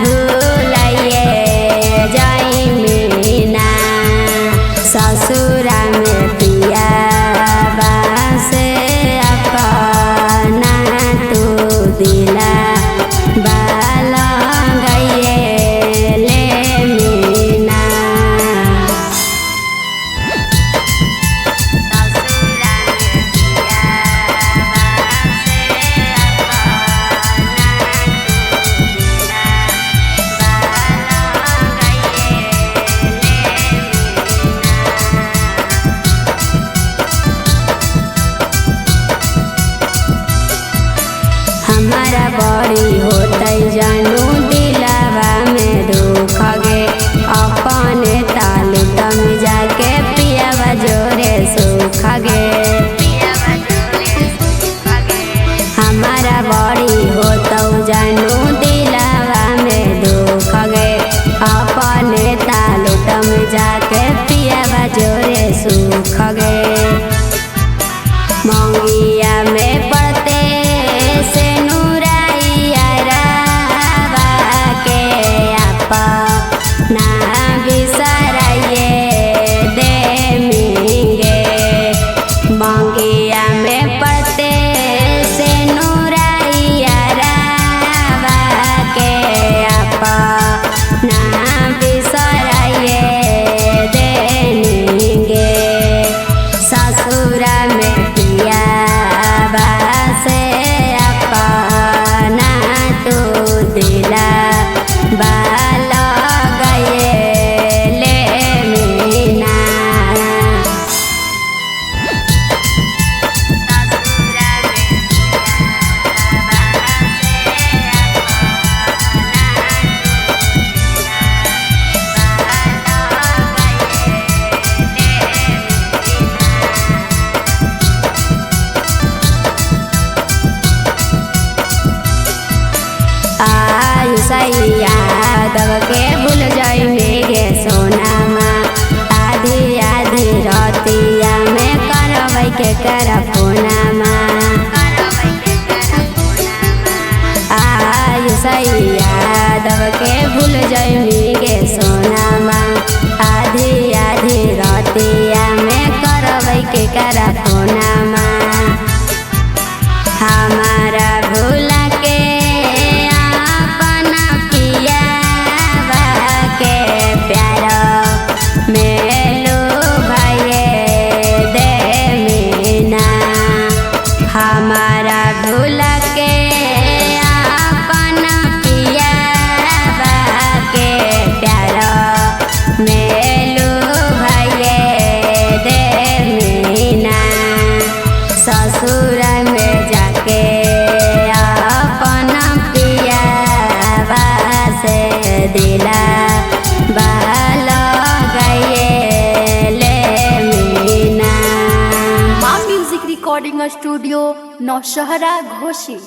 भूलाइए जाइमीना ससुरा में पिया से अपना तू दिला बाला गए ले मीना। ससुरा में पिया से अपना तू दिला बाला गए ले मीना। हमारा बड़ी होतै जानू दिलावा में दुख गे अपने तालु तम जाके पियावा जोरे सुख गे। हमारा बड़ी होतौ जानू दिलावा में दुख गे अपने तालु तम जाके पियावा जोरे सुख गे। मंगिया में पड़ते से नुराइया रावा के अपना बिसराइए दे मिंगे। मंगिया में पड़ते से नुराइया रावा के अपना बिसराइए दे मिंगे। ससुरा में पिया से अपना तू दिला बाला गए ले मीना। ससुरा में पिया से अपना तू दिला बाला गए ले मीना। यादव के भूल जाइमे गे सोनामा आधी आधी रतिया में करबै के कर फोनामा। आयुष यादव के भूल जाइमे गे सोनामा आधी आधी रतिया में करबै के कर फोनामा। हमारा भूला के अपना पिया के प्यार मेलो भाइये दे मीना। हमारा भूला के अपना पिया के प्यार मेलो भाइये दे मीना। ससुर में जाके अपना पिया से दिला बाला गए ले मीना। माँ music recording studio Naushahra Ghosi.